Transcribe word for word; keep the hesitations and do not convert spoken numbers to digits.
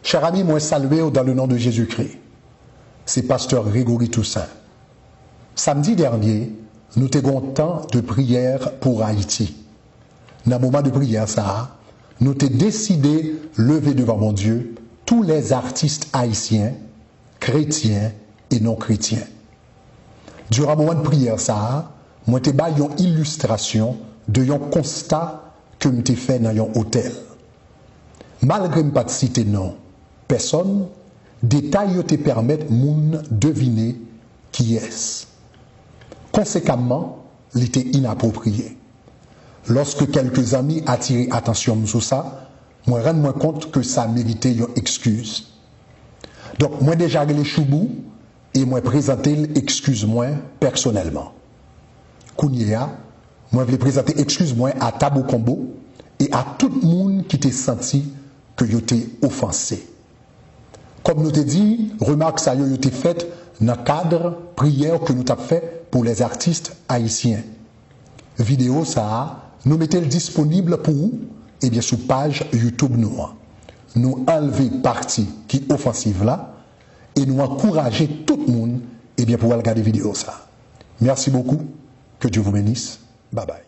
Chers amis, mwen salye w dans le nom de Jésus-Christ. Se pastè Gregory Toussaint. Samdi dènye, nou te gen yon tan de priyè pou Ayiti. Nan moman de priyè sa a, nou te deside leve devan Bondye tous les artistes haïtiens, chrétiens et non chrétiens. Diran moman de priyè sa a, mwen te bay yon ilistrasyon de yon konsta ke m te fè nan yon otèl. Malgre m pa t site non pèsòn, detay yo te pèmèt moun devine kiyès. Konsekamman, li te inapwopriye. Lòske kèlke zanmi atire atansyon m sou sa, mwen rann mwen kont ke sa merite yon ekskiz. Donk, mwen deja rele Choubou e mwen prezante l ekskiz mwen pèsonèlman. Kounye a, mwen vle prezante ekskiz mwen a Tabou Konbo e a tout moun ki te santi ke yo te ofanse. Kòm nou te di, remak sa yo, yo te fèt nan kad priyè ke nou t ap fè pou les artistes haïtiens. Videyo sa a, nou mete l disponib pou ou, ebyen, sou paj YouTube nou an. Nou anlve pati ki ofansiv la e nou ankouraje tout moun, ebyen, pou al gade videyo sa a. Merci beaucoup. Que Dieu vous bénisse. Bye bye.